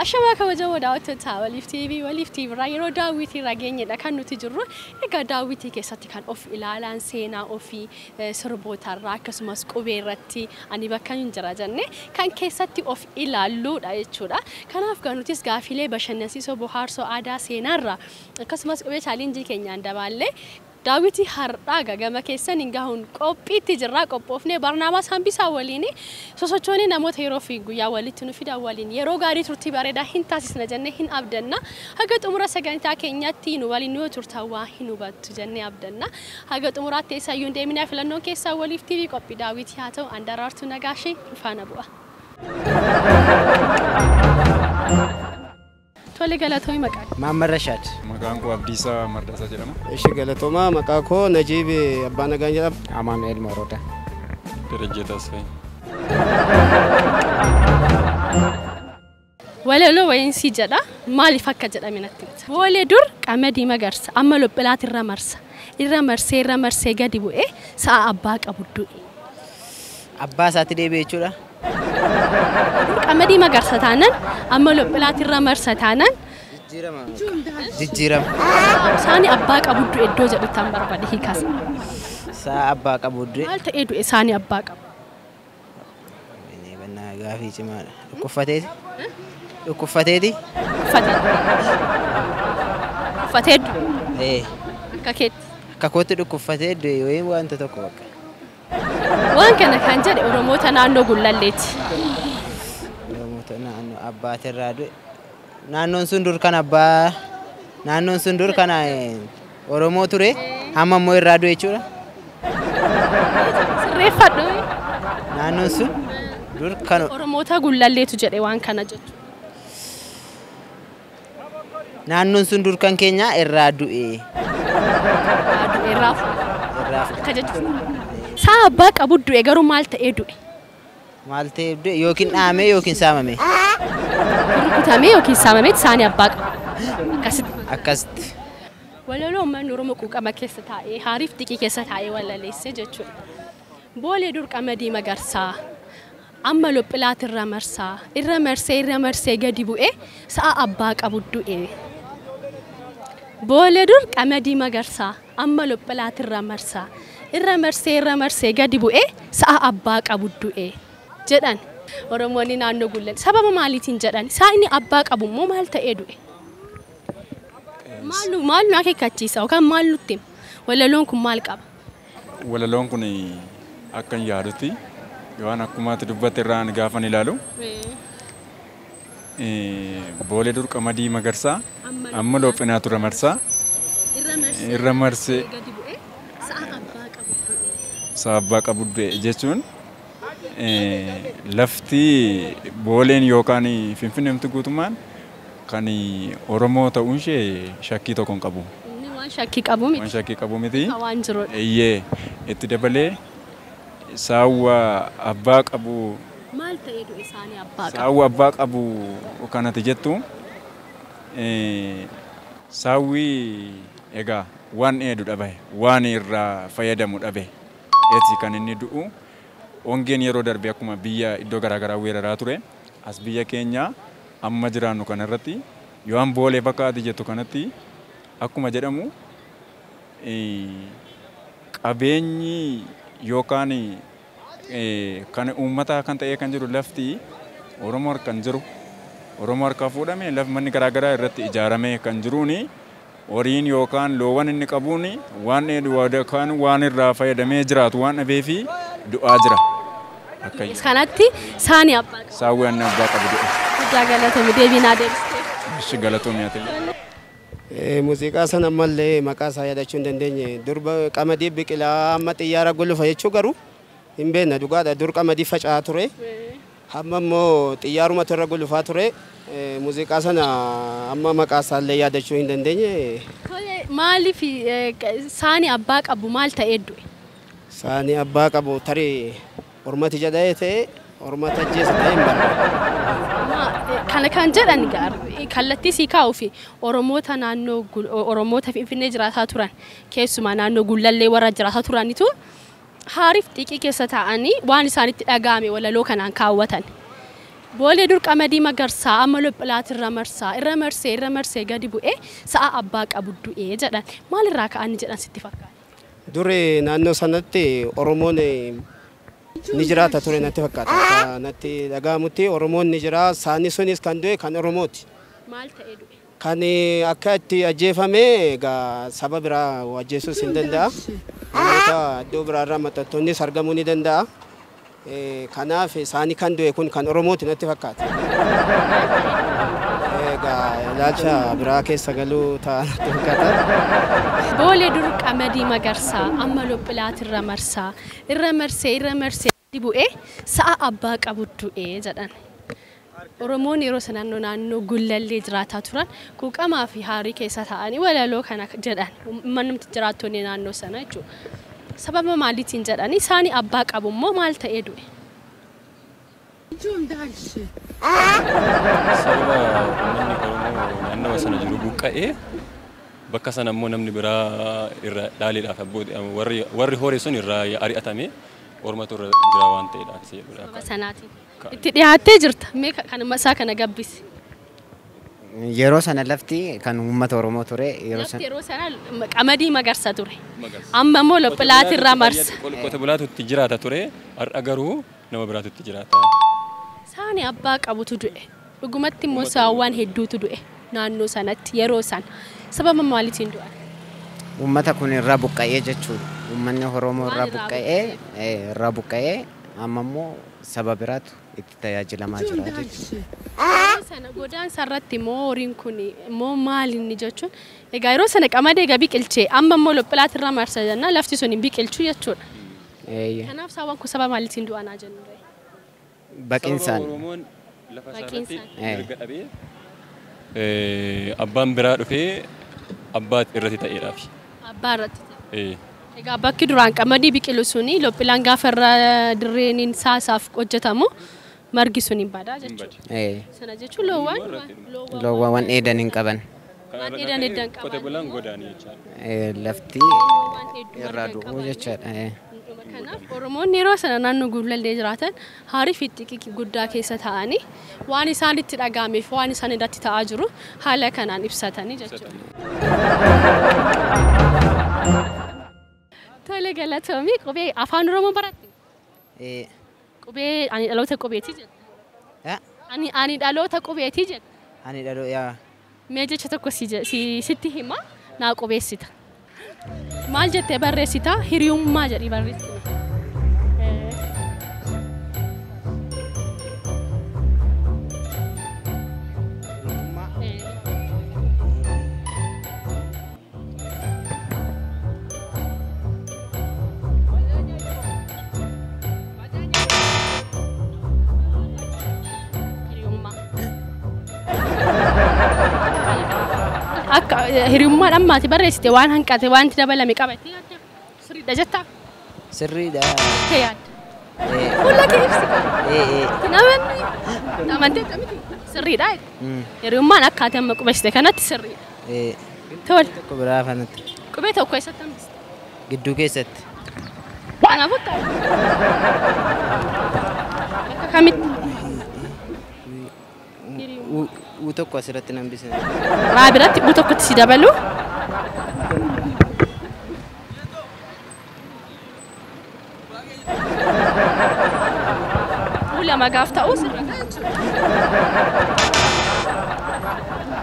Ashamaa kabajamoo daawwattoota Waliif TV Waliif TV irraa yeroo daawwitii irra geenyedha kan nuti jirru. Egaa daawwitii keessatti kan of ilaalan seenaa ofii sirbootarraa akkasumas qubee irratti ani bakka hin jira jenne kan keessatti of ilaalluudha jechuudha. Kanaaf gaa nutis gaafilee bashannansiisoo bohaarsoo aadaa seenaarraa akkasumas qubee chaalenjii keenyaan dabaallee daawwitii har'aa gama keessan hin gahuun qophiitti jirraa qophoofnee Barnaabaas Hambisaa waliin sosochoonee namoota yeroo fi guyyaa walitti nu fidan waliin yeroo gaarii turtii bareedaa hin taasisna jennee hin abdanna. Haga xumura sagantaa keenyatti nu waliin yoo turtan waa hin hubattu jennee abdanna. Haga xumuraatti eessayyuu hin deeminaa filannoon keessaa Waliif TV qophii daawwitii haa ta'u Andaraartuu Nagaashee faana bu'a. Tole galatoomii maqaan. Maamman Rashaad. Maqaan koo Abdiisaa Mardaasaa jedhama. Ishi galatoomaa maqaa koo Najiib Abbaa Nagaan jedhama. Amaanu'eel Morodaa. Darajjee Tasfaayee. Walaloo wayinsii jedha. Maaliif akka jedhame natti himta. Boolee dur qamadii magarsa amma lophilaati irra marsa. Irra marsee irra marsee gadi bu'ee sa'a abbaa qabu du'e. Abbaa isaatti deebi'e jechuudha. Qamadii magarsa taanan amma lophilaati irra marsa taanan Jijjiirama. Jijjiirama. Saani abbaa qabu du'e iddoo jedhutti an barbaade hiikaas. Sa'a abbaa qabu du'e. Maal ta'ee du'e saani abbaa qabu? Inni bannaa gaafii cimaadha. Dhukkuffateeti? Dhukkuffateeti? Uffatee. Uffatee du'e. Ee. Akka keetti. Akka kootti dhukkuffatee du'e wayii wanta tokko bakka. Waan kana kan jedhe Oromoota naannoo Gullalleeti. Oromoota naannoo abbaatirraa du'e. Naannoon sun dur kan abbaa naannoon sun dur kan Oromoo ture hamma immoo irraa du'e jechuudha. Sirreeffadhu. Naannoon sun dur kan Oromoota Gullalleetu jedhe waan kana jechuudha. Naannoon sun dur kan keenya irraa du'e. Irraa du'e irraa Irraa akka jechuudha. Sa'a abbaa qabu du'e garuu maal ta'ee du'e? Maal ta'ee du'e yookiin dhaame yookiin saamame. Rukutamee yookiin saamamee saani abbaa qabu. Akkasitti. Akkasitti. Walaloo uummanni Oromoo quuqama keessa taa'ee haariif xiqii keessa taa'ee walaleessee jechuudha. Boolee dur qamadii magarsaa amma lophilaati irra marsaa irra marsee irra marsee gadi bu'ee sa'a abbaa qabu du'e. Boolee dur qamadii magarsaa amma lophilaati irra marsaa irra marsee irra marsee gadi bu'ee sa'a abbaa qabu du'e jedhan Oromoonni naannoo Gullallee sababa maaliitiin jedhan saa'ini abbaa qabu immoo maal ta'ee du'e? Maal maal nu akeekkachiisa yookaan maal nutti hima? Walaloon kun maal qaba? Walaloon kun akka hin yaadutti waan akkumaatti dubbatte irraa ani gaafan ilaalu boolee dur qamadii magarsaa amma lophinaatu irra marsaa irra marsee gadi bu'ee sa'a abbaa qabu du'e. Sa'a abbaa qabu du'e jechuun lafti booleen yookaan Finfinneemti guutummaan kan Oromoo ta'uun ishee shakkii tokko hin qabu. Inni waan shakkii qabu miti. Waan shakkii qabu miti. Waan jirudha. Eeyyee itti dabalee saawwa abbaa qabu. Maal ta'ee du'e saani abbaa qabu? Saawwa abbaa qabu kanatti jettu saawwi egaa waan dheedu dhabe waan irraa fayyadamu dhabe eti kan inni du'u. Hongeen yeroo darbe akkuma biyya iddoo garaagaraa weeraraa ture as biyya keenya amma jiraannu kanarratti yoon boolee bakka ati jettu kanatti akkuma jedhamu qabeenyi yookaan kan uummataa kan ta'ee kan jiru lafti Oromoo harkaan jiru Oromoo harkaa fuudhame laf manni garaagaraa irratti ijaaramee kan jiruuni horiin yookaan loowwan inni qabuun waan dheedu waan irraa fayyadamee jiraatu waan dhabeefi du'aa jira. Akka Kanatti saani abbaa qabu. Saawwi anni abbaa qabu du'e. Guddaa galatoomi deebii naa deebistee. Ishi galatoomi ati illee. Muuziqaa sana ammallee maqaa isaa yaadachuu hin dandeenye. Durba qamadii biqilaa amma xiyyaara gulufa jechuu garuu hin beekna dhugaadha. Dur qamadii faca'aa ture. Amma immoo xiyyaarumatu irra gulufaa ture. Muuziqaa sana amma maqaa isaallee yaadachuu hin dandeenye. Tole maaliif saani abbaa qabu maal ta'ee du'e? Saani abbaa qabu tarii ormati jedhee ta'e ormata ajjeesa ta'e hin barbaadu. Kana kan jedhan kallattii sii kaa'uu fi Oromoota naannoo Oromoota Finfinnee jiraataa turan keessumaa naannoo Gullallee warra jiraataa turanitu haariif xiiqii keessa taa'anii waan isaanitti dhaga'ame walaloo kanaan kaawwatan. Boolee dur qamadii magarsaa amma lophilaati irra marsaa irra marsee irra marsee gadi bu'ee sa'a abbaa qabu du'ee jedhan. Maalirraa ka'anii jedhan sitti fakkaata? Duri naannoo sanatti Oromoon ni jiraata ture natti fakkaata. Natti dhaga'amutti Oromoon ni jira. Saani sunis kan du'e kan Oromooti. Maal ta'ee du'e? Kan akka itti ajjeefame egaa saba biraa ajjeesuus hin danda'a. Namoota iddoo biraarraa maxxantoonnis argamuu ni danda'a. Kanaaf saani kan du'e kun kan Oromooti natti fakkaata. Egaa ilaalcha biraa keessa galuu ta'a natti fakkaata. Boolee dur qamadii magarsaa amma lophilaati irra marsaa irra marsee irra marsee gadi bu'ee sa'a abbaa qabu du'ee jedhan. Oromoon yeroo sana naannoo Gullallee jiraataa turan quuqamaa fi haarii keessa taa'anii walaloo kana jedhan mannumti jiraattonni naannoo sana jechuudha. Sababa maaliitiin jedhanii saani abbaa qabu immoo maal ta'ee du'e? Sababa uummanni Oromoo naannawa sana jiru buqqa'ee bakka sana immoo namni biraa irra dhaaleedhaaf warri horii sun irraa ari'atame Oromatu irra jira waan ta'eedhaaf isa jedhudha. Sababa sanaatiin. Itti dhiyaattee jirta. Mee kan isaa kana gabbisi. Yeroo sana lafti kan uummata Oromoo ture. Lafti yeroo sana qamadii magarsa ture. Amma immoo lophilaati irraa marsa. Qote bulaatu itti jiraata ture. Har'a garuu nama biraatu itti jiraata. Saani abbaa qabutu du'e. Dhugumatti immoo saawwan hedduutu du'e naannoo sanatti yeroo sana. Sababa maaliitiin du'an? Uummata kun irraa buqqa'ee jechuudha. Uummanni Oromoo irraa buqqa'ee amma immoo saba biraatu itti tajaajilamaa jira jechuudha. Sana godaansa irratti immoo horiin kun immoo maal inni jechuun egaa yeroo sana qamadii egaa biqilchee amma immoo lophilaati irraa marsa jennaan lafti sun hin biqilchu jechuudha. Kanaaf saawwan kun sababa maaliitiin du'anaa jennu? Baqinsaan. Oromoon lafa isaarratti mirga dhabee abbaan biraa dhufee abbaa irratti ta'eedhaafi. Abbaa irratti ta'e. Egaa bakki duraan qamadii biqilu suni lophilaan gaafa irra dirreeniin saasaaf hojjetamu margi sun hin badaa jechuudha. Sana jechuun loowwan dheedan hin qaban. Waan dheedan hin qaban. Qote bulaan godaanii jechaadha. Lafti irraa du'uu jechaadha. Kanaaf Oromoonni yeroo sana naannoo Gullallee jiraatan haarii fi xiiqii guddaa keessa taa'anii waan isaan itti dhaga'ameef waan isaan irratti ta'aa jiru haala kanaan ibsatanii jechuudha. Tole galatoomii qubee afaan Oromoo baratte? Qubee ani dhaloota qubeetii jedha. Ani dhaloota qubeetii jedha. Ani dhaloota yaa. Mee jecha tokko sitti hima naa qubeessita. Maal jettee barreessita? Hiriyummaa jedhii barreessita. Akka hiriyummaan ammaati barreessite waan hanqate wanti dabalame qabattee yaadda? Sirriidha jettaa? Sirriidha. Jettee yaadda? Fuula kee ibsita. Hin amanne. Amantee miti. Sirriidha. Hiriyummaan akkaataa amma qubeessite kanatti sirriidha. Tole. Tokko biraa afaanitti. Qubee tokko eessatti hambiste? Gidduu keessatti. Kanaafuu ta'a. Bakka kamitti? U tokko asirratti nan hambise. Raa biratti U tokkotti si dabalu. U lama gaaf ta'u sirriidha jechuudha.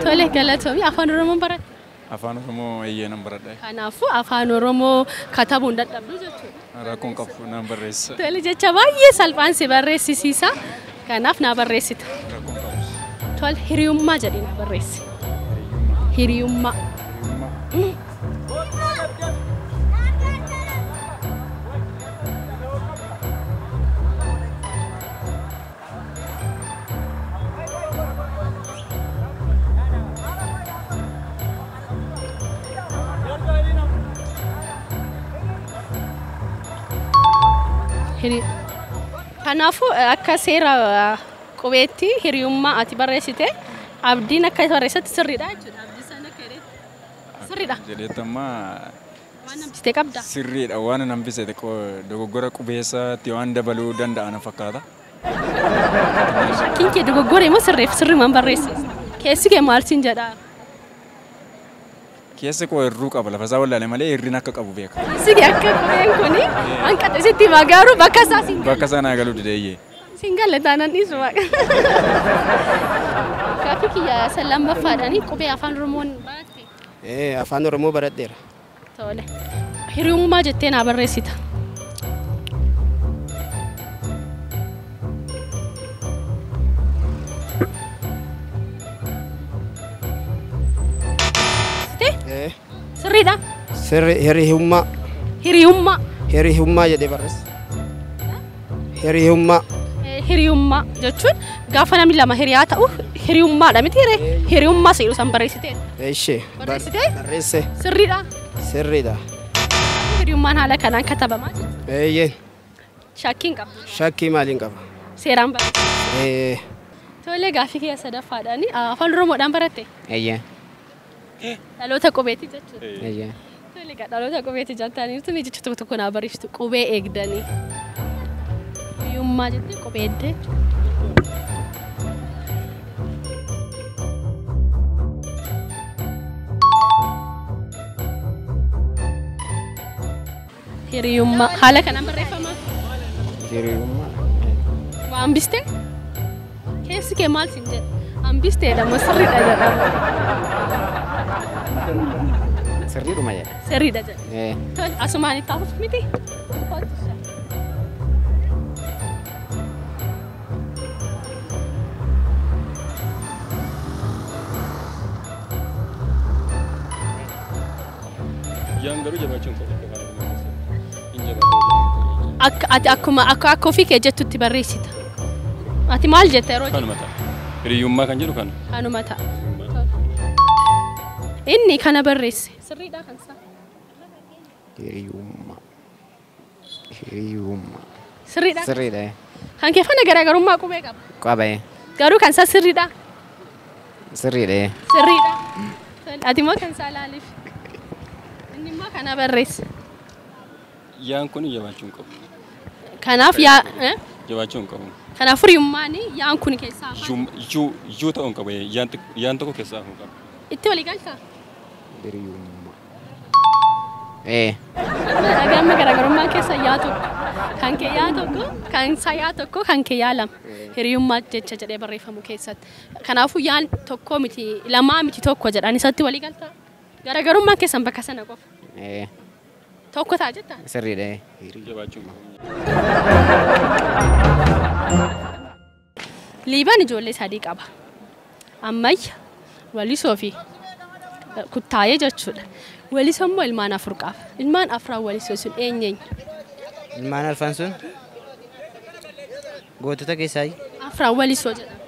Tole galatoomii afaan Oromoon baratte? Afaan Oromoo eeyyee nan baradha. Kanaafuu afaan Oromoo katabuu hin dadhabdu jechuudha. Rakkoon qabu nan barreessa. Tole jecha baay'ee salphaan si barreessisiisa. Kanaaf naa barreessita. Rakkoon qabu. Tole hiriyummaa jedhee na barreessi. Hiriyummaa. Kanaafuu akka seera Qubeetti hiriyummaa ati barreessite Abdiin akka barreessatti sirriidha jechuudha. Abdii sana akka jedhetti sirriidha. Jedheetti amma Waan hambistee qabda. Sirriidha, waan hambise xiqqoo dogoggora qubeessaatti waan dabaluu danda'an fakkaata. Shakkiin kee dogoggora immoo sirreef sirriimaan barreesse. Keessi kee maal siin jedhaa? Keessi koo hirruu qaba, lafa isaa wallaale malee hirriin akka qabu beeka. Keessi kee akka qubeen kuni hanqate sitti himaa garuu bakka isaa siin galle. Bakka isaa naa galuu dideeyyee. Siin galle taanaan dhiisu waaqa. Gaaffii kiyya isa lammaffaadhaani qubee afaan Oromoon baratte? Afaan Oromoo baradheera. Tole. Hiriyummaa jettee naa barreessita. Sirriidha? Sirri hiriyummaa. Hiriyummaa. Hiriyummaa jedhee barreessa. Hiriyummaa. Hiriyummaa jechuun gaafa namni lama hiriyaa ta'u hiriyummaadha miti hiree? Hiriyummaa seeru san barreessitee. Ishee. Barreessitee? Barreesse. Sirriidha? Sirriidha. Hiriyummaan haala kanaan katabamaa jechuudha. Eeyyee. Shakkiin qaba. Shakkii maaliin qaba? Seeraan barreesse. Tole gaaffii kiyya sadaffaadhaani afaan Oromoodhaan baratte? Eeyyee. Dhaloota qubeetii jechuudha. Eeyyee. Tole egaa dhaloota qubeetii jettaniirtu mee jecha tokko tokko naa barreessitu qubee eegdanii. Hiriyummaa jettee qubee eegdee jechuudha. Hiriyummaa haala kanaan barreeffama. Hiriyummaa. Waa hambistee? Keessi kee maal siin jedha? Hambisteedha moo sirriidha jedhama? Sirriidhuma jedha. Sirriidha jedha. Tole asumaan itti hafuuf miti? Yaan garuu jabaachuun qabu akka afaan Oromoo keessatti. Hin jabaatu. Akka ati akkuma akka akka ofii kee jettutti barreessita. Ati maal jetta yeroo jettu? Kanuma ta'a. Hiriyummaa kan jedhu kana. Kanuma ta'a. Inni kana barreesse. Sirriidha kan isaa. Hiriyummaa. Hiriyummaa. Sirriidha. Sirriidha. Kan kee faana garaagarummaa qubee qaba. Qaba. Garuu kan isaa sirriidha. Sirriidha. Sirriidha. Ati immoo kan isaa laaliif. Inni immoo kana barreesse. Yaan kun jabaachuu hin qabu. Kanaaf yaa Jabaachuu hin qabu. Kanaaf hiriyummaan yaan kun keessaa hafaa. Yuu ta'uu hin qabu. Yaan tokko keessaa hafuu qaba. Itti walii galtaa? Hiriyummaa. Amma garaagarummaa keessa yaa tokko. Kan kee yaa tokko, kan isaa yaa tokko, kan kee yaa lama. Hiriyummaa jecha jedhee barreeffamu keessatti. Kanaafuu yaan tokko miti lamaa miti tokko jedhan isatti walii galtaa? Garaagarummaan keessan bakka sana qofa. Tokko ta'a jettaa? Sirriidha. Jabaachuu hin qabu. Liibaan ijoollee sadii qaba. Ammayya, Walisoo fi Kuttaayee jechuudha. Walisoo immoo ilmaan afur qaba. Ilmaan afran Walisoo sun eenyu eenyu? Ilmaan arfan sun gootota keessaa Afran Walisoo jedhama.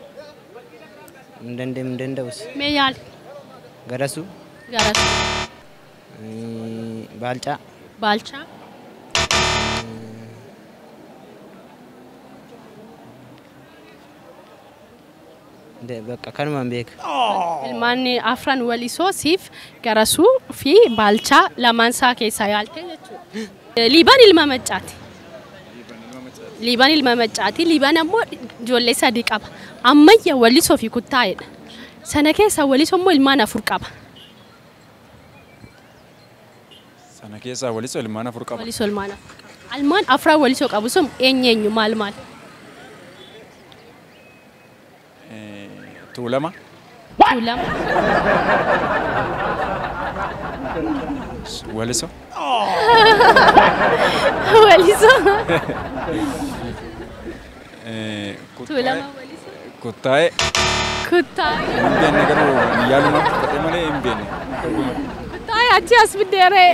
Hin danda'u hin danda'us. Mee yaali? Garasuu. Garasuu. Baalcaa. Baalchaa. Bakka kanumaan beeka. Ilmaan afran Walisoo siif Garasuu fi Baalchaa lamaan isaa keessaa yaalte jechuudha. Liibaan ilma Maccaati. Liibaan ilma Maccaati. Liibaan ammoo ijoollee sadii qaba. Ammayya, Walisoo fi Kuttaayedha. Sana keessaa Walisoo immoo ilmaan afur qaba. Sana keessaa Walisoo ilmaan afur qaba. Walisoo ilmaan afur qaba. Ilmaan afran Walisoo qabu sun eenyu eenyu maal maal? Tuulama. Tuulama. Walisoo. Walisoo. Tuulama Walisoo. Kuttaayee. Kuttaayee. Hin beekne garuu yaaluma fudhate malee hin beekne. Kuttaayee achi as biddeeree.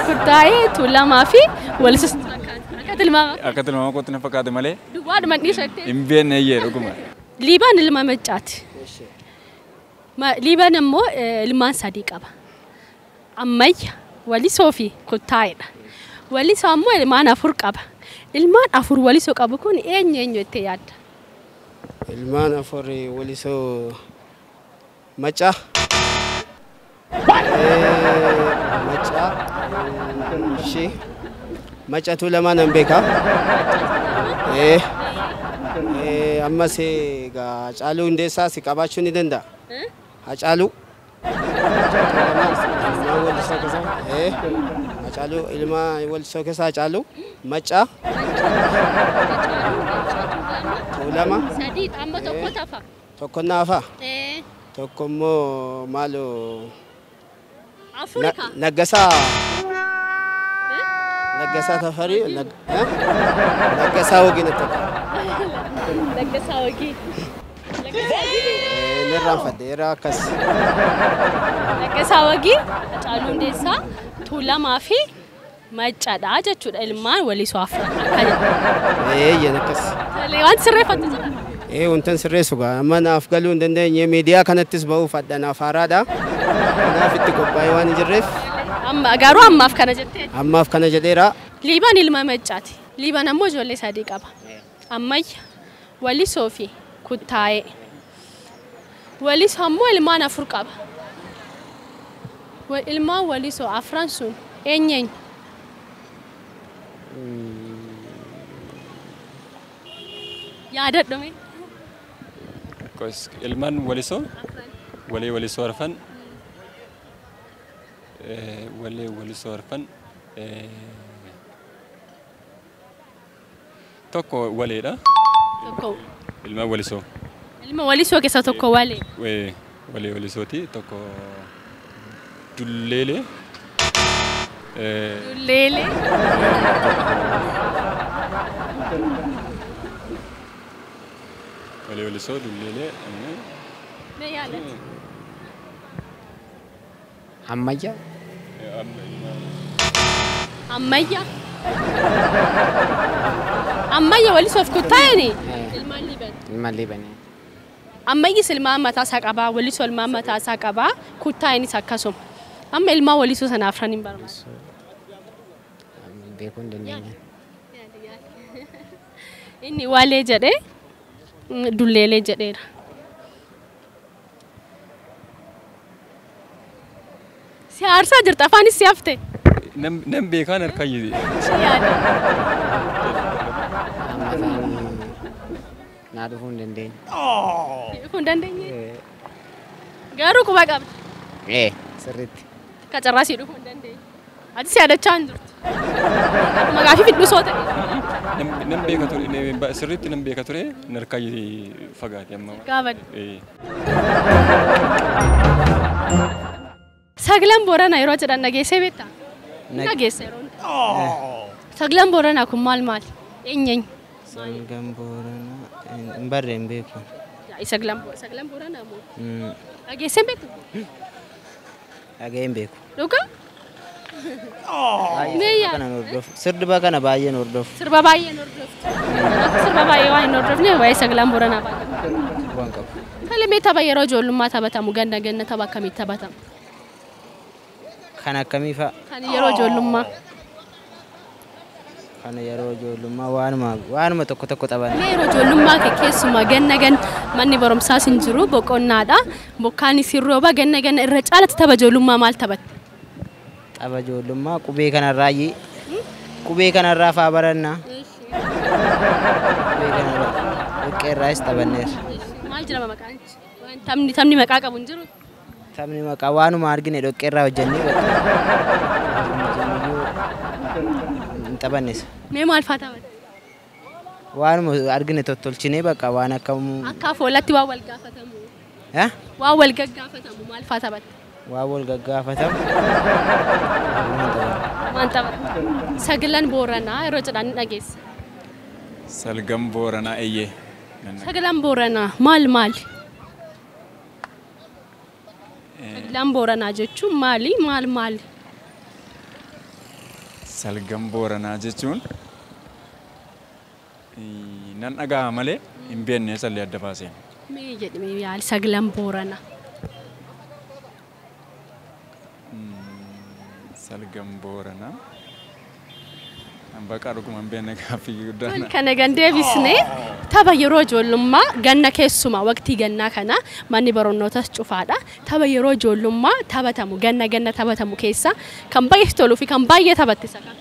Kuttaayee Tuulamaa fi Walisoo sitti fakkaata. Akka tilmaama. Akka tilmaama kootti na fakkaate malee. Duwwaadhuma dhiishattee. Hin beekne eeyyee dhuguma. Liibaan ilma Maccaati. Liibaan immoo ilmaan sadii qaba. Ammayya, Walisoo fi Kuttaayedha. Walisoo ammoo ilmaan afur qaba. Ilmaan afur Walisoo qabu kun eenyu eenyu jettee yaadda? Ilmaan afur Walisoo Macaa. Macaa ishee Macatu lamaan nan beeka. Ammas egaa Hacaaluu Hundeessaa si qabaachuu ni danda'a. Hacaaluu. Ilmaan Walisoo keessaa. Hacaaluu ilma Walisoo keessaa Hacaaluu Macaa. Tuulama. Sadii amma tokko tafa. Tokko naafa. Tokko immoo maaloo. Afur ka. Laggasaa. Laggasaa Tafarii. Laggasaa Wagii natti fakkaata. Laggasaa Wagii. Laggasaa Wagii. Ni irraanfadhe yeroo akkas. Laggasaa Wagii, Hacaaluu Hundeessaa, Tuulamaa fi Maccaadha jechuudha. Ilmaan Walisoo afran akka jedhu. Eeyyan akkas. Tolee, wanti sirreeffattu jira? Wantan sirreessu gaa amma naaf galuu hin dandeenye miidiyaa kanattis ba'uuf adda naaf haaraadha. Kanaaf itti qophaa'ee waan hin jirreef. Amma garuu ammaaf kana jettee. Ammaaf kana jedheera. Liibaan ilma Maccaati. Liibaan ammoo ijoollee sadii qaba. Ammayya, Walisoo fi Kuttaayee. Walisoo ammoo ilmaan afur qaba. Ilmaan Walisoo afran sun eenyu eenyu? Yaadadhu mee. Ilmaan Walisoo walee Walisoo arfan walee Walisoo arfan tokko waleedha. Tokko. Ilmaan Walisoo. Ilma Walisoo keessaa tokko walee. Walee Walisooti tokko Dulleelee. Dulleelee. Walee Walisoo Dulleelee. Mee yaadatti? Ammayyaa. Ammayyaa. Ammayya Walisoof Kuttaayeen ilmaan Liiban. Ilmaan Liibanii. Ammayyis ilmaan mataa isaa qabaa, Walisoo ilmaan mataa isaa qabaa, Kuttaayeenis akkasuma. Amma ilmaan Walisoo sana afran hin barbaadu. Beekuu hin dandeenye. Inni walee jedhee Dulleelee jedheera. Si aarsaa jirta afaanis si hafte. Nan beekaan harkaa Si yaada. Amma isaanii naa dhufuu hin dandeenye. Dhufuu hin dandeenye? Garuu quba qabda. Sirriitti. Akka carraa si dhufuu hin dandeenye. Ati si yaadachaa hin jirtu. Maqaa fi fidhusoo ta'e. Nan beeka ture sirriitti nan beeka ture harkaa fagaate amma. Gaafadhu. Sagaleen Booranaa yeroo jedhan dhageessee beektaa? Dhageesse yeroo hunda. Sagaleen Booranaa kun maal maali? Eenyu eenyu? Sagaleen Booranaa hin barree hin beeku. Sagaleen Booranaa moo? Dhageessee beektu? Dhaga'ee hin beeku. Dhugaa? Sirba kana baay'een hordofu. Sirba baay'een hordoftu. Sirba baay'ee waan hin hordofne waa'ee sagaleen Booranaa baay'ee. Waan qabu. Tole mee tapha yeroo ijoollummaa taphatamu ganna ganna tapha akkamitti taphatama? Kan akkamii fa'a? Kan yeroo ijoollummaa. Kan yeroo ijoollummaa waanuma tokko tokko taphanna. Mee yeroo ijoollummaa kee keessumaa ganna ganna manni barumsaas hin jiru boqonnaadha. Bokkaanis hin rooba ganna ganna irra caalatti tapha ijoollummaa maal taphatte? Tapha ijoollummaa qubee kanarraa qubee kanarraa fa'aa baranna. Qubee kanarraa dhoqqeerraas taphanneerra. Maal jedhama maqaan? Taphni maqaa qabu hin jiru? Taphni maqaa waanuma argine dhoqqeerraa hojjennee bakka. Hin taphannes. Mee maal fa'aa taphatte? Waanuma argine tottolchinee bakka waan akka. Akka afoolatti waan wal gaafatamu. Waan wal gaggaafatamu maal fa'aa taphatte? Waan wal gaggaafatamu. Maal taphatte? Sagaleen Booranaa yeroo jedhan ni dhageessa. Salgan Booranaa eeyyee. Sagaleen Booranaa maal maali? Sagaleen Booranaa jechuun maali? Maal maali? Salgan Booranaa jechuun nan dhaga'a malee hin beekne sallee adda baaseen. Mee jedhame yaali sagaleen Booranaa. Salgan Booranaa. Bakka dhuguma hin beekne gaaffii guddaa. Kana gan deebisne tapha yeroo ijoollummaa ganna keessumaa waqtii gannaa kana manni barnootas cufaadha. Tapha yeroo ijoollummaa taphatamu ganna ganna taphatamu keessa kan baay'ee toluu fi kan baay'ee taphatte isa kam?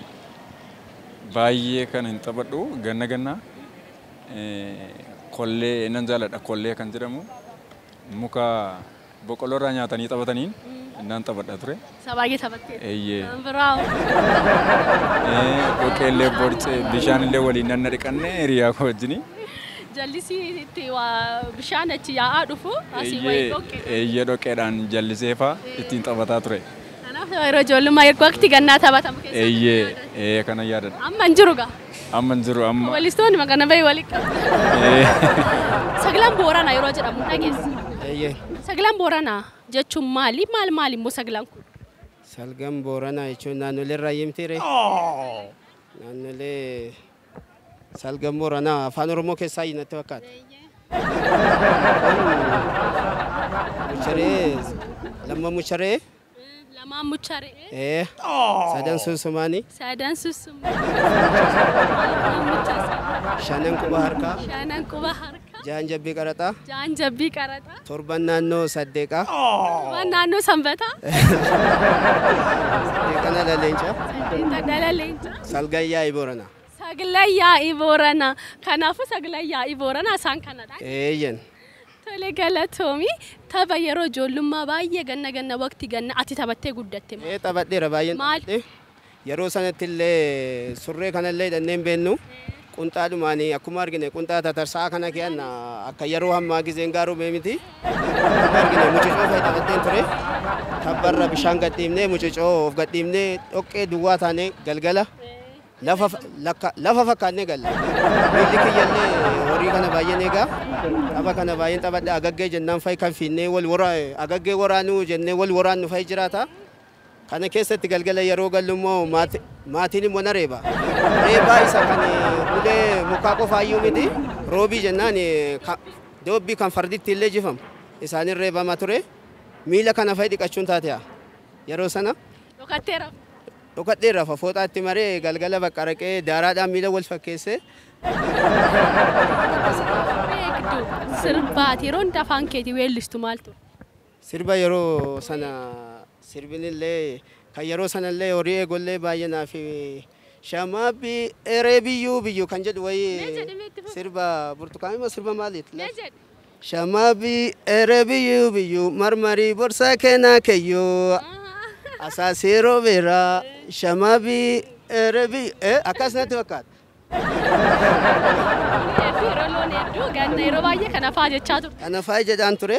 Baay'ee kan hin taphadhu ganna ganna kollee nan jaaladha. Kollee kan jedhamu muka boqqolloo irraa nyaatanii taphataniin nan taphadha ture. Isa baay'ee taphattee? Eeyyee. Kan biraa? Dhoqqeellee borcee bishaanillee waliin nan dhiqanne hiriyaa koo wajjini. Jallisii itti waa bishaan achi yaa'aa dhufu asii wayii dhoqqee. Eeyyee, dhoqqeedhaan jallisee fa'aa ittiin taphataa ture. Kanaaf yeroo ijoollummaa waqtii gannaa taphatamu keessa. Eeyyee, kana yaadadha. Amma hin jiru gaa. Amma hin jiru amma. Weellistoonni maqaa bahee walii qabu. Sagalaan Booranaa yeroo jedhamu dhageessa. Eeyyee. Sagalaan Booranaa jechuun maali? Maal maali immoo sagalaan kun? Salgan Booranaa jechuun naannolee irraa himtiire. Naannolee salgan Booranaa afaan Oromoo keessaa natti fakkaata. Mucharee lama mucharee. Lamaan mucharee. Ee, sadan suusumaanii. Sadan sussumaa. Shanan quba harkaa. Shanan quba harkaa. Jahan jabbii qaraxaa. Ja'an jabbii qaraxaa. Torban naannoo saddeeqaa. Torban naannoo sanbataa. Saddeeqana laleencaa. Saddeeqa dhala leencaa. Salgan yaa'ii Booranaa. Sagalee yaa'ii Booranaa. Kanaafuu sagalee yaa'ii Booranaa isaan kanadha. Eeyyen. Tole, galatoomi. Tapha yeroo ijoollummaa baay'ee ganna ganna waqtii ganna ati taphattee guddatte maal? Ee, taphadheera baay'een. Maal? Taphadhe. Yeroo sanatti illee surree kanallee hidhannee hin beennu. Qunxaadhumaan akkuma argine qunxaa tatarsa'a kana keeyyanna akka yeroo ammaa gizeen gaaruu miti. Akkuma argine mucucoo fa'i taphadheen ture. Tabbarra bishaan gadhiifnee mucucoo of gadhiifnee dhoqqee duwwaa taanee galgala lafa lafa fakkaannee galla. Miilli kiyyallee horii kana baay'een eegaa. Tapha kana baay'een taphadhe. Agaggee jennaan fa'i kan fiinnee wal agaggee waraanuu jennee wal waraannu fa'i jiraata. Kana keessatti galgala yeroo gallu immoo maatiin immoo na reeba. Reebaa isa kan ulee mukaa qofaayyuu miti. Roobii jennaan doobbii kan farditti illee jifamu. Isaanin reebama ture. Miila kana fa'i dhiqachuun taate'a. Yeroo sana Dhokatteera. dhokadhee rafa fooxaatti maree galgala baqqaraqee daaraadhaan miila wal fakkeessee. Beektu sirbaati yeroo hunda afaan keetii weellistu maal ture? Sirba yeroo sana sirbinillee kan yeroo sanallee horii eegollee baay'inaa fi shamabbi eree biyyuu biyyuu kan jedhu Mee wayii jedhi, mee itti fufi. Sirba burtukaanii moo sirba maaliiti? Mee jedhi. Shamabbi eree biyyuu biyyuu marmarii borsaa keenaa keyyuu asaasii roobeeraa shamabbi eree biyyuu akkas natti fakkaata. Hedduu yeroo loon hedduu ganna yeroo baay'ee kana fa'aa jechaa turte. Kana faaya jedhaan ture.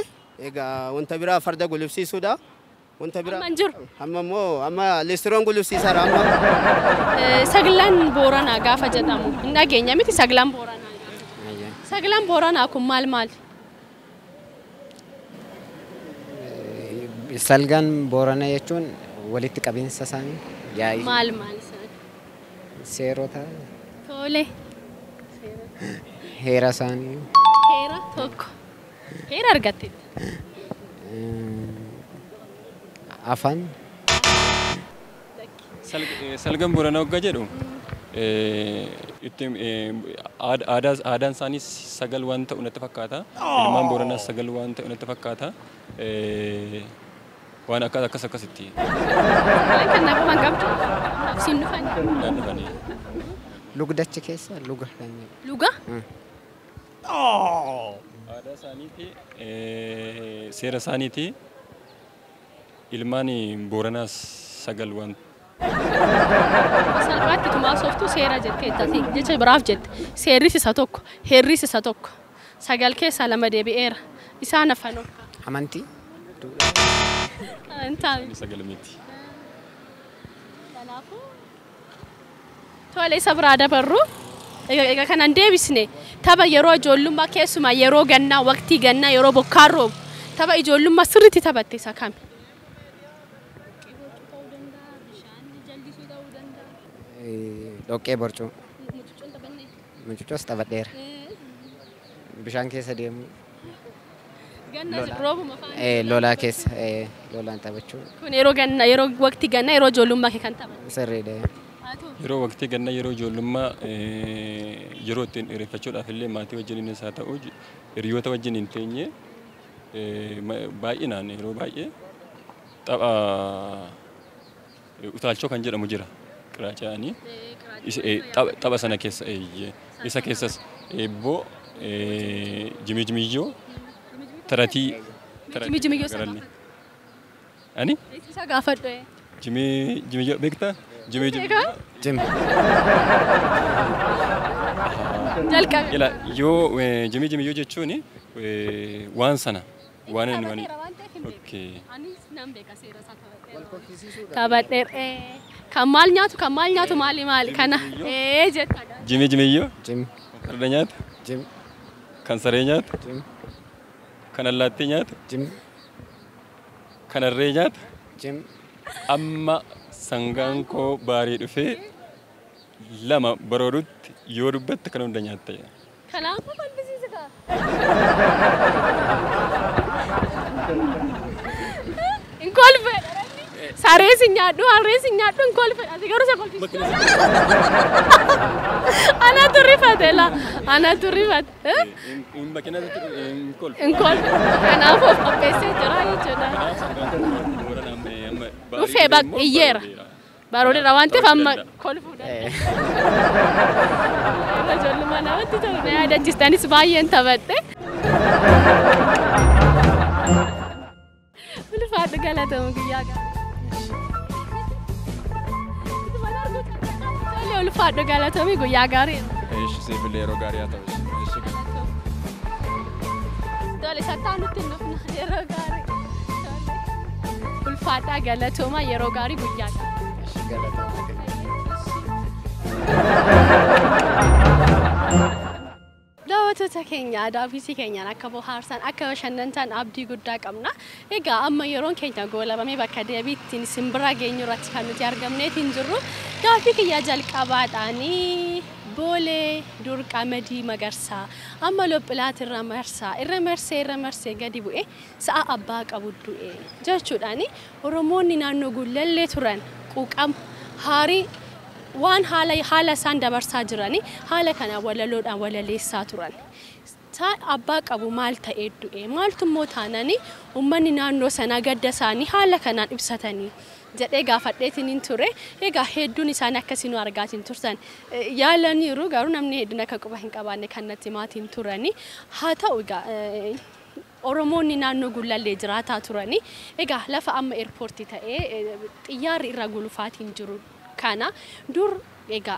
Egaa wanta biraa farda gulufsiisuudha. Wanta biraa. Amma hin jiru. Amma immoo amma listiroon gulufsiisaara amma. Sagalaan Booranaa gaafa jedhamu hin dhageenya miti sagalaan Booranaa. Sagalaan Booranaa kun maal maali? Salgan Booranaa jechuun walitti qabinsa isaanii yaa'ii. Maal maal isaan? Seerota. Tole. Heera isaanii. Heera tokko. Heera argatteetta. Afaan. Salgan Booranaa waggaa jedhu ittiin aadaan isaanii sagal waan ta'u natti fakkaata. Ilmaan Booranaas sagal waan ta'u natti fakkaata. Waan akkas akkas akkasitti. Kan naquma hin qabdu. Siin dhufan. Naan dhufanii. Lugdachi keessa luga kan jedhu. Luga? Aadaa isaaniiti, seera isaaniiti, ilmaan Booranaas sagal waan Salphaatti tumaa sooftuu seera jetteetta. Jecha biraaf jette. Seerris isa tokko, heerris isa tokko. Sagal keessaa lama deebi'eera. Isaan hafanoo. Amantii. Amantaa. Sagal miti. Kanaafuu tole, isa biraa dabarru. Egaa kanan deebisne tapha yeroo ijoollummaa keessumaa yeroo gannaa waqtii gannaa yeroo bokkaan roobu tapha ijoollummaa sirriitti taphatte isa kami? Dhoqqee borcuu. Mucucoos taphadheera. Bishaan keessa deemuu. Ganna roobuma faana. Lolaa keessa lolaan taphachuu. Kun yeroo gannaa yeroo waqtii gannaa yeroo ijoollummaa kee kan taphatte. Sirriidha. Yeroo waqtii gannaa yeroo ijoollummaa yeroo ittiin dheereffachuudhaaf illee maatii wajjin haa ta'u hiriyoota wajjin hin teenye baay'inaan yeroo baay'ee tapha utaalchoo kan jedhamu jira qiraaca'anii tapha sana keessa isa keessas eebboo jimijimiyyoo taratii Jimijimiyyoo isa gaafadhu. Ani? Isa gaafadhu. Jimijimiyyoo beektaa? Jimijimiyyoo. Jim. Jalqabe. Ila yoo jimijimiyyoo jechuun waan sana waan inni waan. Okay. Anis nan beeka seera isaa taphadheera. Taphadheera. Kan maal nyaatu maali maali kana jetta. Jimijimiyyoo. Jim. Kan farda nyaatu. Jim. Kan saree nyaatu. Jim. Kan allaattii nyaatu. Jim. Kan harree nyaatu. Jim. Amma sangaan koo baarii dhufee lama baroodutti yoo dubbatte kan hunda nyaatta. Kanaafuu kolfisiisa kaa. Hin kolfe. Saree si nyaadhu, harree si nyaadhu hin kolfe. Ati garuu isa kolfisiisa. Anatu rifate la. Anatu rifate. Hin makiinatti hin kolfe. Hin kolfe. Kanaafuu of qopheessee jira jechuudha. Kanaaf sangaan koo booranaan amma Dhufee iyyeera. Baroodeera waan ta'eef amma kolfuu danda'a. Yeroo ijoollummaa namatti tolu na yaadachiistanis baay'een taphadhe. Ulfaadhu galatamu guyyaa gaarii. Ulfaadhu galatoomi guyyaa gaarii. Eeshi siifillee yeroo gaarii haa ta'u. Eeshi. Tole sattaa nutti hin dhufna yeroo gaarii. Ulfaadhaa galatooma yeroo gaarii guyyaa gaarii. Daawwattoota keenya daawwitii keenyaan akka bohaarsan akka bashannantan abdii guddaa qabna. Egaa amma yeroon keenya goolabamee bakka deebiittiin isin bira geenyu irratti kan nuti argamneetiin jirru gaaffii kiyya jalqabaadhaanii boolee dur qamadii magarsaa amma lophilaat irra marsaa irra marsee irra marsee gadi bu'e sa'a abbaa qabu du'e jechuudhaani Oromoonni naannoo Gullallee turan quuqama haarii waan haala isaan dabarsaa jiranii haala kana walaloodhaan walaleessaa turan. Abbaa qabu maal ta'ee du'e maaltu immoo taananii uummanni naannoo sanaa gadda isaanii haala kanaan ibsatanii jedhee gaafadheetiin hin ture. Egaa hedduun isaanii akkasii nu argaatiin turtan yaalaniiru garuu namni hedduun akka quba hin qabaanne kan natti maatiin turanii haa ta'u egaa Oromoonni naannoo Gullallee jiraataa turanii egaa lafa amma eerpoortii ta'ee xiyyaarri irra gulufaatiin jiru kana dur egaa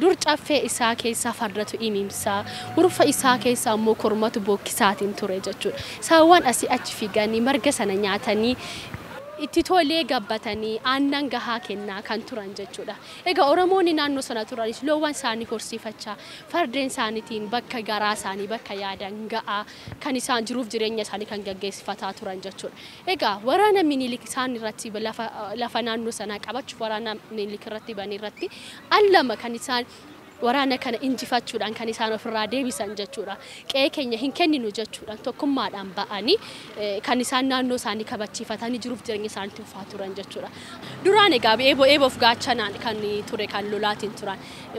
dur caffee isaa keessaa fardatu imimsaa urfa isaa keessaa immoo kormatu bookkisaatiin ture jechuudha. Saawwan asii achi fiiganii marga sana nyaatanii itti tolee gabbatanii aannan gahaa kennaa kan turan jechuudha. Egaa Oromoonni naannoo sana turanis loowwan isaanii horsiifachaa fardeen isaaniitiin bakka garaa isaanii bakka yaadan ga'aa kan isaan jiruuf jireenya isaanii kan gaggeessifataa turan jechuudha. Egaa waraana Minilik isaan irratti lafa naannoo sanaa qabachuuf waraana Minilik irratti banii irratti al lama kan isaan waraana kana injifachuudhaan kan isaan ofirraa deebisan jechuudha. Qe'ee keenya hin kenninu jechuudhaan tokkummaadhaan ba'anii kan isaan naannoo isaanii kabachiifatanii jiruuf jireenya isaanii tufaa turan jechuudha. Duraan egaa eeboof gaachanaan kan ture kan lolaatiin turan.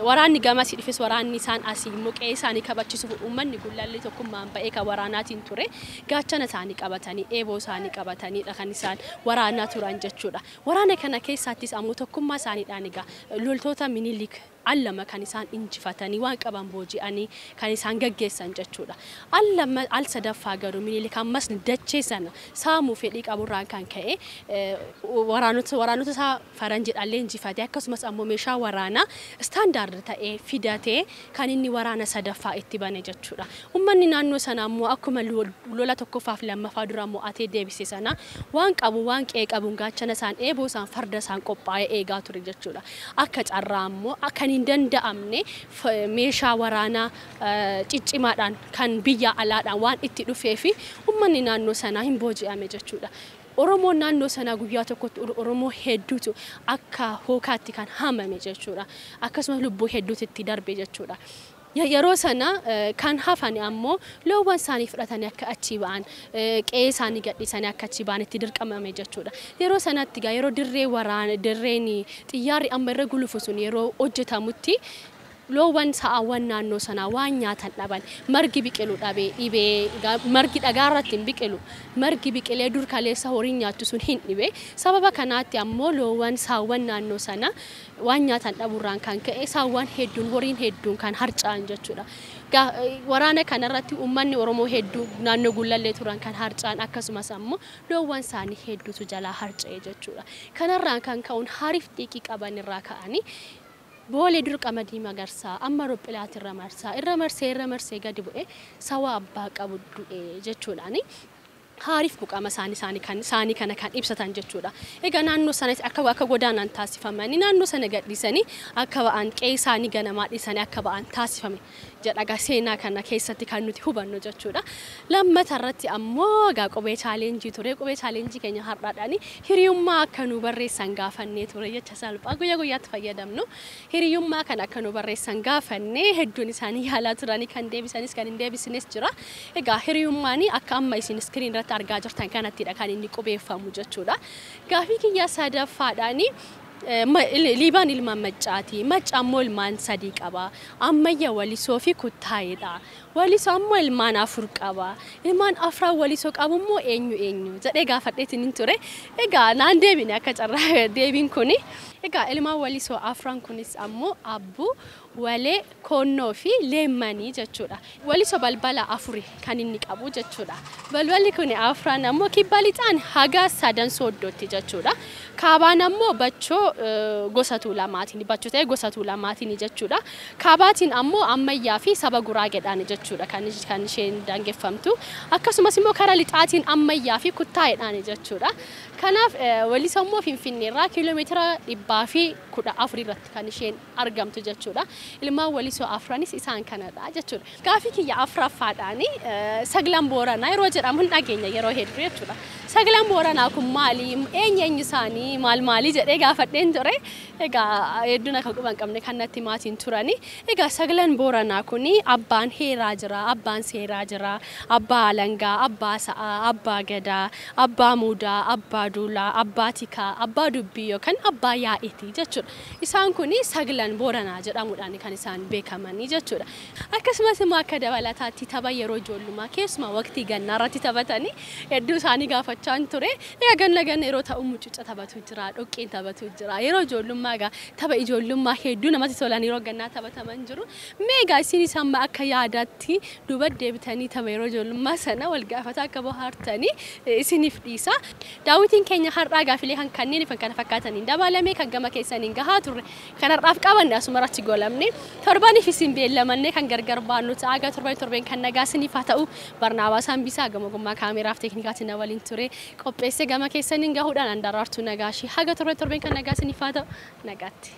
Waraanni gamasii dhufes waraanni isaan asii immoo qe'ee isaanii kabachiisuuf uummanni Gullallee tokkummaan ba'ee kan waraanaatiin ture gaachana isaanii qabatanii eeboo isaanii qabataniidha kan isaan waraanaa turan jechuudha. Waraana kana keessattis ammoo tokkummaa isaaniidhaan egaa loltoota Minilik al lama kan isaan injifatanii waan qaban booji'anii kan isaan gaggeessan jechuudha. Al lama al sadaffaa garuu Minilik ammas dachee sana saamuu fedhii qaburraan kan ka'e waraanota isaa faranjiidhaan injifatee akkasumas ammoo meeshaa waraanaa istaandaard ta'ee fidatee kan inni waraana sadaffaa itti bane jechuudha. Uummanni naannoo sana ammoo akkuma lola tokkoffaa fi lammaffaa dura mo'atee deebise sana waan qabu waan qe'ee qabuun gaachana isaan eeboo isaan farda isaan qophaa'ee eegaa ture jechuudha. Akka carraa ammoo kan hin danda'amne meeshaa waraanaa ciccimaadhaan kan biyya alaadhaan waan itti dhufee fi uummanni naannoo sanaa hin booji'ame jechuudha. Oromoon naannoo sanaa guyyaa tokkotti Oromoo hedduutu akka hookaatti kan haamame jechuudha. Akkasumas lubbuu hedduutu itti darbe jechuudha. Yeroo sana kan hafan ammoo loowwan isaanii fudhatanii akka achii ba'an, qe'ee isaanii gadhiisanii akka achii ba'an itti dirqamame jechuudha. Yeroo sanatti egaa yeroo dirree waraana dirreen xiyyaarri amma irra gulufu sun yeroo hojjetamutti loowwan sa'aawwan naannoo sanaa waan nyaatan dhaban, margi biqilu dhabee dhibee, margi dhagaa irratti hin biqilu, margi biqilee dur kaleessa horiin nyaattu sun hin dhibe. Sababa kanaatti ammoo loowwan saawwan naannoo sana waan nyaatan dhabuurraan kan ka'e saawwan hedduun horiin hedduun kan harca'an jechuudha. Waraana kanarratti uummanni Oromoo hedduu naannoo Gullallee turan kan harca'an, akkasumas ammoo loowwan isaanii hedduutu jalaa harca'e jechuudha. Kanarraan kan ka'uun hariif xiiqii qaban irraa ka'anii Boolee dur qamadii magarsaa amma rophilaati irra marsaa irra marsee irra marsee gadi bu'e sawa abbaa qabu du'e jechuudhaani. Haariif buqama isaanii kana kan ibsatan jechuudha. Egaa naannoo sanatti akka godaanan taasifamanii naannoo sana gadhiisanii akka ba'an, qe'ee isaanii ganamaa dhiisanii akka ba'an taasifame jedha seenaa kana keessatti kan nuti hubannu jechuudha. Lammata irratti ammoo egaa qubee chaalenjii ture. Qubee chaalenjii keenya har'aadhaani hiriyummaa akka nu barreessan gaafannee ture jecha salphaa guyyaa guyyaatti fayyadamnu. Hiriyummaa kana akka nu barreessan gaafannee hedduun isaanii yaalaa turanii kan deebisanis kan hin deebisnes jira. Egaa hiriyummaan akka amma isin iskiriin irratti argaa jirtan kanattidha kan inni qubeeffamu jechuudha. Gaafii kiyya sadaffaadhaani Liibaan ilmaan Maccaati. Macca ammoo ilmaan 3 qaba. Ammayya, Walisoo fi Kuttaayedha. Walisoo ammoo ilmaan 4 qaba. Ilmaan 4 Walisoo qabu immoo eenyu eenyu jedhee gaafadheetiin hin ture. Egaa naan deebine akka carraa deebiin kuni. Egaa ilmaan Walisoo 4 kunis ammoo Abbuu, Walee, Koonnoo fi Leemmanii jechuudha. Walisoo balbala 4 kan inni qabu jechuudha. Balballi kun 4 ammoo kibba lixaan haga sadan sooddootti jechuudha. Kaabaan ammoo Bachoo gosa Tuulamaatiin, Bachoo ta'e gosa Tuulamaatiin jechuudha. Kaabaatiin ammoo Ammayyaa fi saba Guraageedhaan jechuudha kan isheen daangeffamtu. Akkasumas immoo karaa lixaatiin Ammayyaa fi Kuttaayedhaan jechuudha. Kanaaf Walisoo immoo Finfinneerraa kiiloomeetira 114 irratti kan isheen argamtu jechuudha. Ilmaan Walisoo 4 isaan kanadha jechuudha. Gaafii kiyya 4ffaadhaani saglan Booranaa yeroo jedhamu hin dhageenya yeroo hedduu jechuudha. Saglan Booranaa kun maali? Eenyu eenyu isaanii maal maali jedhee gaafadheen ture. Egaa hedduun akka quba hin qabne kan natti maatiin turani. Egaa saglan Booranaa kun abbaan heeraa jira, abbaan seeraa jira, abbaa alangaa, abbaa sa'aa, abbaa gadaa, abbaa muudaa, abbaa duulaa, abbaa tikaa, abbaa dubbii yookaan abbaa yaa'iiti jechuudha. Isaan kun saglan Booranaa jedhamuudhaan kan isaan beekamanii jechuudha. Akkasumas immoo akka dabalataatti tapha yeroo ijoollummaa keessumaa waqtii gannaa irratti taphatanii hedduu isaanii gaafachaa ture. Egaa ganna ganna yeroo ta'u mucuca taphatu jira, dhoqqeen taphatu jira. Yeroo ijoollummaa egaa tapha ijoollummaa hedduu namatti tolan yeroo gannaa taphataman jiru. Mee egaa isinis amma akka yaadaatti duuba deebitanii tapha yeroo ijoollummaa sana wal gaafataa akka bohaartanii isiniif dhiisa. Daawwitiin keenya har'aa gaafilee kan kanneen fi kana fakkaataniin dabalamee kan gama keessaniin gahaa turre. Kan har'aaf qabanne asuma irratti golamne torbaniif isin beellamanne kan gargar baannu ta'a. Egaa torbeen kan nagaa isiniif haa ta'u. Barnaabaa Saambisaa gama ogummaa kaameraaf teeknikaatiin na waliin ture. Qopheessee gama keessaniin gahuudhaan Andarraartuu Nagaashii. Haga torbeen kan nagaa isiniif haa ta'u. Nagaatti.